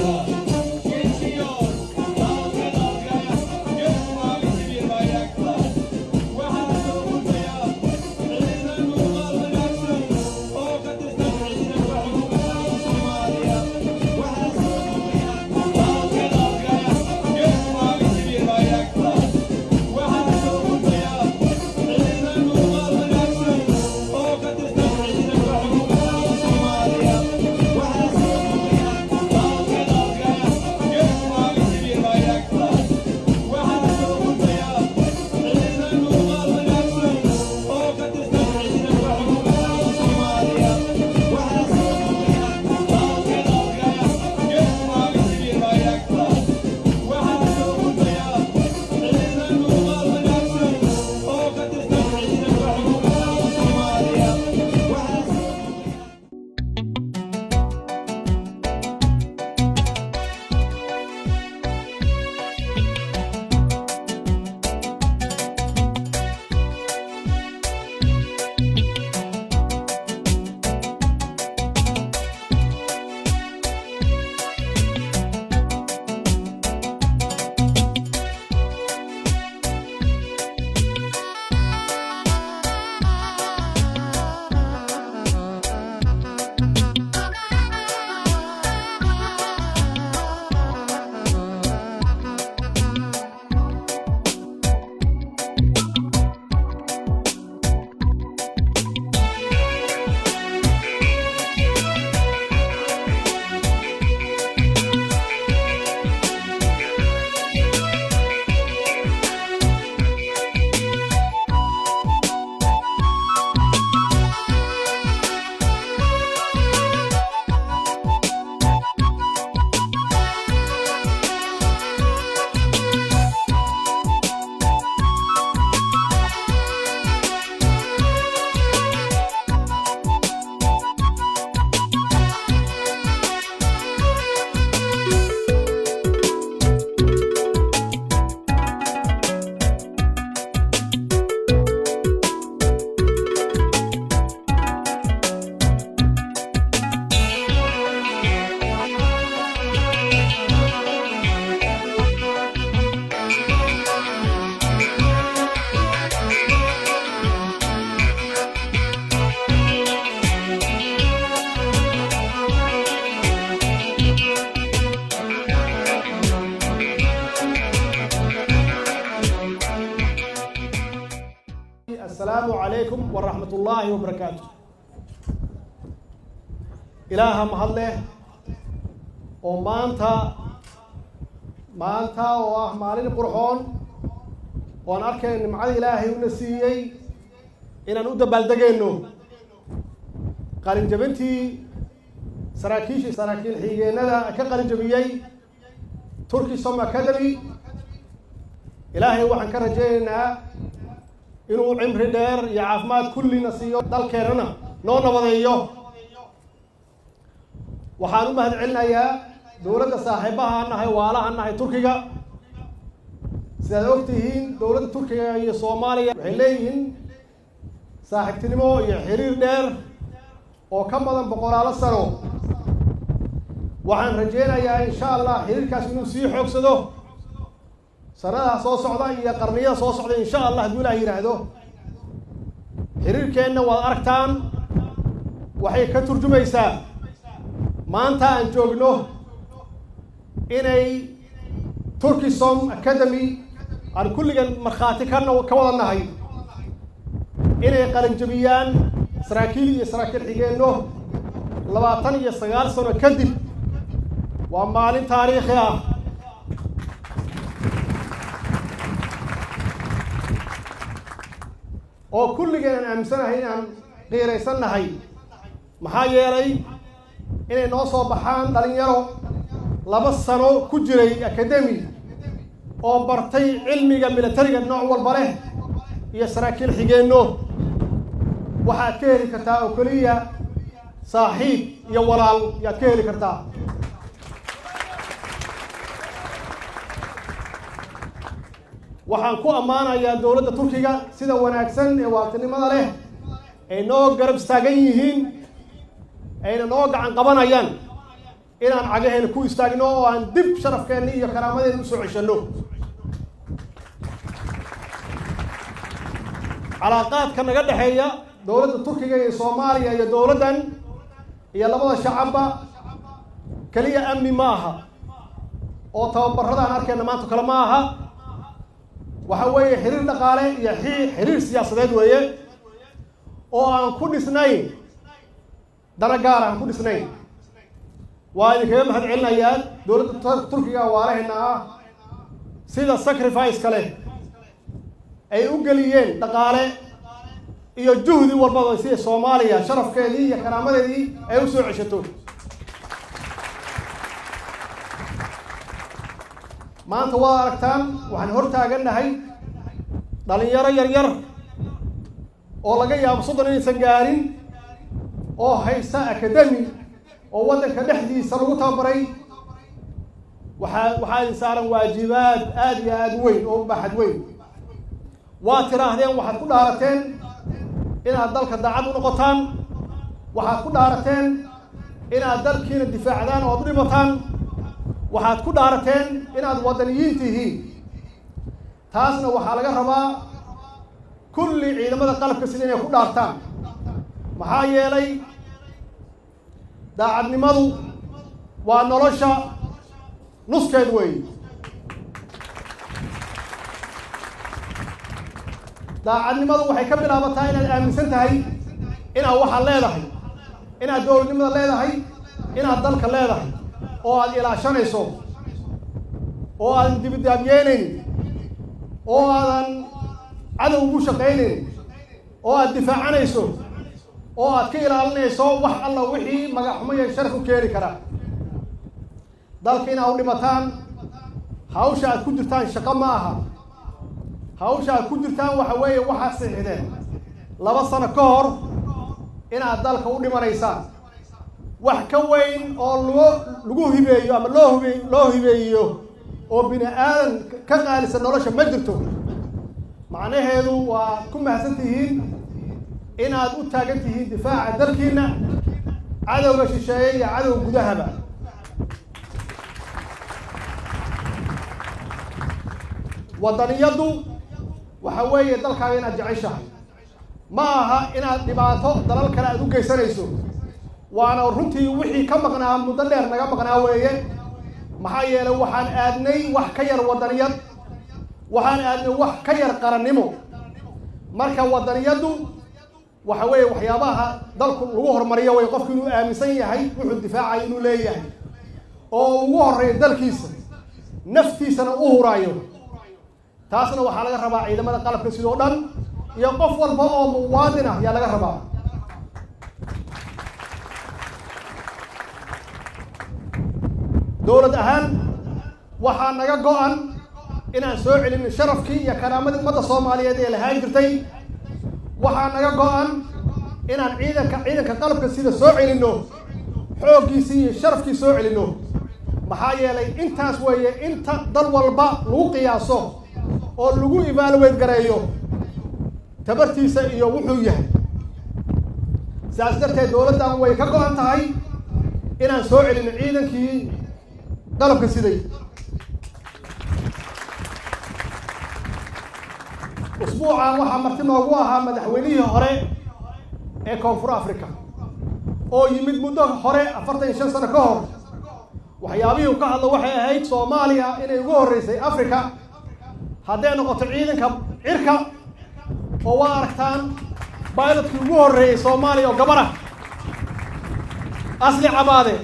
Geçiyor dalga dalga gök mavisi bir bayrakla. Waxaan soo gudbayaa ciidan muuqaal wanaagsan oo ka tirsan ciidanka xoogga dalka Soomaaliya. Waxaan soo gudbayaa dalga dalga gök mavisi bir bayrakla. Waxaan soo gudbayaa ciidan muuqaal wanaagsan oo ka tirsan ciidanka xoogga dalka Soomaaliya. Waxaan soo gudbayaa dalga dalga gök mavisi bir bayrakla. Waxaan soo gudbayaa ciidan muuqaal wanaagsan oo ka tirsan ciidanka xoogga dalka Soomaaliya. Waxaan soo gudbayaa dalga dalga gök mavisi bir bayrakla. Waxaan soo gudbayaa ciidan muuqaal wanaagsan oo ka tirsan ciidanka xoogga dalka Soomaaliya. Waxaan soo gudbayaa. Asalaamu calaykum waraxmat ullaahi wabarakaatu. Ilaaha mahad leh oo maanta oo ah maalin qurxoon oo aan arkayno nimcada Ilaahay una siiyey inaan u dabaaldegayno qalinjabintii saraakiishii saraakiil xigeennada ka qalinjabiyey Turkisom Academy. Ilaahay waxaan ka rajaynaynaa inuu cimri dheer iyo caafimaad kullina siiyo, dalkeennana noo nabadeeyo. Waxaan u mahad celinayaa dowladda saaxiibaha nahay, waalaha nahay, Turkiga. Sidaad og tihiin, dowladda Turkiga iyo Soomaaliya waxay leeyihiin saaxiibtinimo iyo xiriir dheer oo ka badan boqolaalo sano. Waxaan rajeynayaa, insha Allah, xiriirkaas inuu sii xoogsado sanadaha soo socda iyo qarniyada soo socda, insha Allah, hadduu Ilaah yidhaahdo. Xiriirkeenna waad aragtaan, waxay ka turjumaysaa maanta aan joogno inay Turkisom Academy aan kulligan markhaati ka wada nahay inay qalinjabiyaan saraakiil iyo saraakiil xigeenno 29 sano kadib. Waa maalin taariikhi ah oo kulligeen aan aaminsanahay inaan qiiraysan nahay, maxaa yeelay inay noo soo baxaan dhalinyaro 2 sano ku jiray academy oo bartay cilmiga militariga nooc walba leh iyo saraakiil xigeenno, waxaad ka heli kartaa oo keliya saaxiib iyo walaal yaad ka heli kartaa. Waxaan ku ammaanayaa dowladda Turkiga sida wanaagsan ee waaltinimada leh ay noo garab istaagan yihiin, ayna noo gacan qabanayaan. Inaan cagaheena ku istaagno oo aan dib sharafkeenna iyo karaamadeenna usoo ceshanno. Calaaqaadka naga dhexeeya dowladda Turkiga iyo Soomaaliya iyo dowladdan iyo labada shacabba keliya amni ma aha, oo tababarradaan arkayna maanta kale ma aha. Waxa weeye xiriir dhaqaale iyo xiriir siyaasadeed weeye, oo aan ku dhisnayn dana gaar, aan ku dhisnayn. Waa idinkaga mahad celinayaa dowladda Turkiga waalaheena ah sida sacrifice kale ay u geliyeen dhaqaale iyo juhdi walbaba sida Soomaaliya sharafkeedii iyo karaamadeedii ay u soo ceshato. Maanta waa aragtaan, waxaan hor taagannahay dhalinyaro yar yar oo laga yaabo 30 inaysan gaarin, oo haysta academy oo waddanka dhexdiisa lagu tababaray. Waxaa idin saaran waajibaad aada iyo aada u weyn oo u baaxad weyn. Waa tiraahdeen, waxaad ku dhaarateen inaad dalka daacad u noqotaan. Waxaad ku dhaarateen inaad dalkiina difaacdaan oo aad u dhimataan. Waxaad ku dhaarateen inaad waddaniyiin tihiin. Taasna waxaa laga rabaa kulli ciidamada qalabka sida inay ku dhaartaan, maxaa yeelay daacadnimadu waa nolosha nuskeed weeye. Daacadnimadu waxay ka bilaabataa inaad aaminsan tahay inaad waxaad leedahay, inaad dowladnimada leedahay, inaad dalka leedahay, oo aad ilaashanayso, oo aadan dibidaabyeenayn, oo aadan cadow ugu shaqaynayn, oo aad difaacanayso, oo aad ka ilaalinayso wax alla wixii magaxxumo iyo sharaf u keeni kara dalka. Inaad u dhimataan hawsha aad ku jirtaan shaqo ma aha. Hawsha aad ku jirtaan waxa weeye waxaad sixideen 2 sano ka hor inaad dalka u dhimanaysaan. Wax ka weyn oo lagu hibeeyo ama loo hibeeyo oo bini aadan ka qaalisan nolosha ma jirto. Macnaheedu waa ku mahadsan tihiin inaad u taagan tihiin difaaca dalkiina, cadowga shisheeye iyo cadowga gudahaba. Waddaniyaddu waxa weeye dalkaaga inaad jeceshahay, ma aha inaad dhibaato dalal kale aad u geysanayso. Waana runtii wixii ka maqnaa, muddo dheer naga maqnaa weeye, maxaa yeelay waxaan aadnay wax ka yar waddaniyad, waxaan aadnay wax ka yar qarannimo. Marka waddaniyaddu waxa weeye waxyaabaha dalku lagu horumariyo way, qofku inuu aaminsan yahay wuxuu difaacayo inuu leeyahay, oo ugu horeeyo dalkiisa, naftiisana u huraayo. Taasna waxaa laga rabaa ciidamada qalabka sidoo dhan iyo qof walba oo muwaadin ah yaa laga rabaa. Dowlad ahaan waxaa naga go'an inaan soo celino sharafkii iyo karaamadii ummadda Soomaaliyeed ee lahaan jirtay. Waxaa naga go'an inaan ciidanka qalabka sida soo celinno, xooggiisii iyo sharafkii soo celinno, maxaa yeelay intaas weeye inta dal walba lagu qiyaaso oo lagu evaluate gareeyo tabartiisa iyo wuxuu yahay. Sidaas darteed dowladdan way ka go'an tahay inaan soo celino ciidankii qalabka siday. Usbuucan waxaa marti noogu ahaa madaxweynihii hore ee Koonfur Africa, oo yimid muddo hore, 45 sano ka hor. Waxyaabihii uu ka hadlo waxay ahayd Soomaaliya inay ugu horreysay Africa hadday noqoto ciidanka cirka, oo waa aragtaan pilotkii ugu horreeyey Soomaaliya oo gabar ah, Asli Cabaade,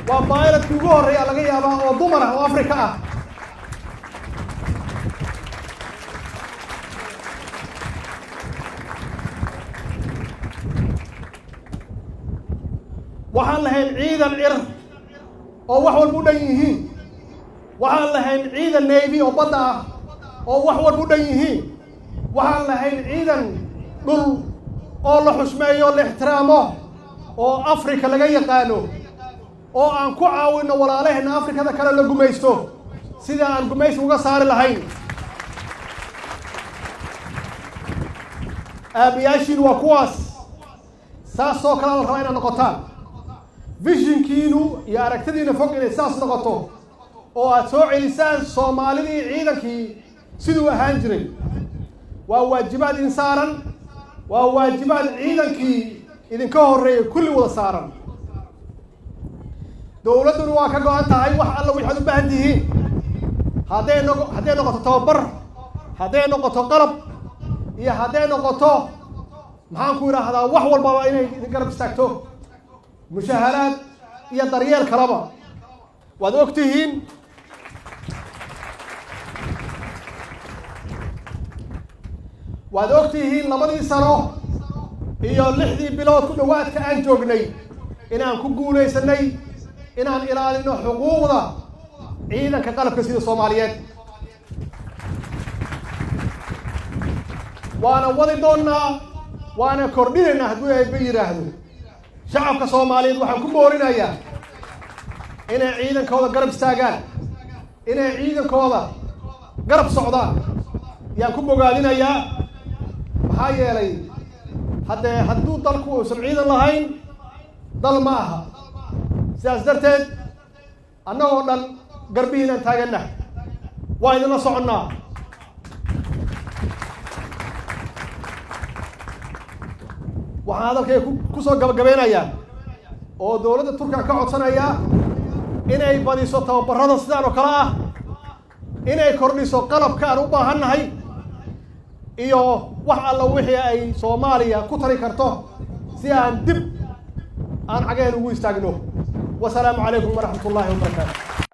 waa pilotkii ugu horreeya laga yaabaa oo dumar ah oo Africa ah. Waxaan lahayn ciidan cir oo wax walba u dhan yihiin. Waxaan lahayn ciidan navy oo badda ah oo wax walba u dhan yihiin. Waxaan lahayn ciidan dhul oo la xushmeeyo, la ixtiraamo, oo Africa laga yaqaano, oo aan ku caawino walaalaheenna Afrikada kale la gumaysto sida aan gumaysi uga saari lahayn. Aabayaashiin waa kuwaas, saasoo kale la rabaa inaad noqotaan. Visionkiinu iyo aragtidiina fog inay saas noqoto oo aad soo celisaan Soomaalidii ciidankii siduu ahaan jiray, waa waajibaad idin saaran, waa waajibaad ciidankii idinka horreeyay kulli wada saaran. Dowladduna waa ka go'an tahay wax alla waxaad u baahan tihiin, hadday noqoto tababar, hadday noqoto qalab iyo hadday noqoto, maxaan ku idhaahdaa, wax walbaba inay idin garab istaagto, mushaharaad iyo daryeel kaleba. Waad og tihiin 2dii sano iyo 6dii bilood ku dhowaadka aan joognay inaan ku guulaysanay inaan ilaalino xuquuqda ciidanka qalabka sida Soomaaliyeed. Waana wadi doonnaa, waana kordhinaynaa hadduu Eebbe yidhaahdo. Shacabka Soomaaliyeed waxaan ku boorinayaa inay ciidankooda garab istaagaan, inay ciidankooda garab socdaan yaan ku bogaadinayaa. Maxaa yeelay, haddee hadduu dalku uusan ciidan lahayn, dal ma aha. Sidaas darteed, annagoo dhan garbihiinaan taaganna, waa idinla soconnaa. Waxaan hadalkayga ku soo gabagabeynayaa oo dowladda Turkiga ka codsanayaa inay badiso tababarada sidaan oo kale ah, inay kordhiso qalabka aan u baahannahay iyo wax alla wixii ay Soomaaliya ku tari karto si aan dib aan cagaheen ugu istaagno. Wasalaamu calaykum waraxmat ullaahi wabarakaatu.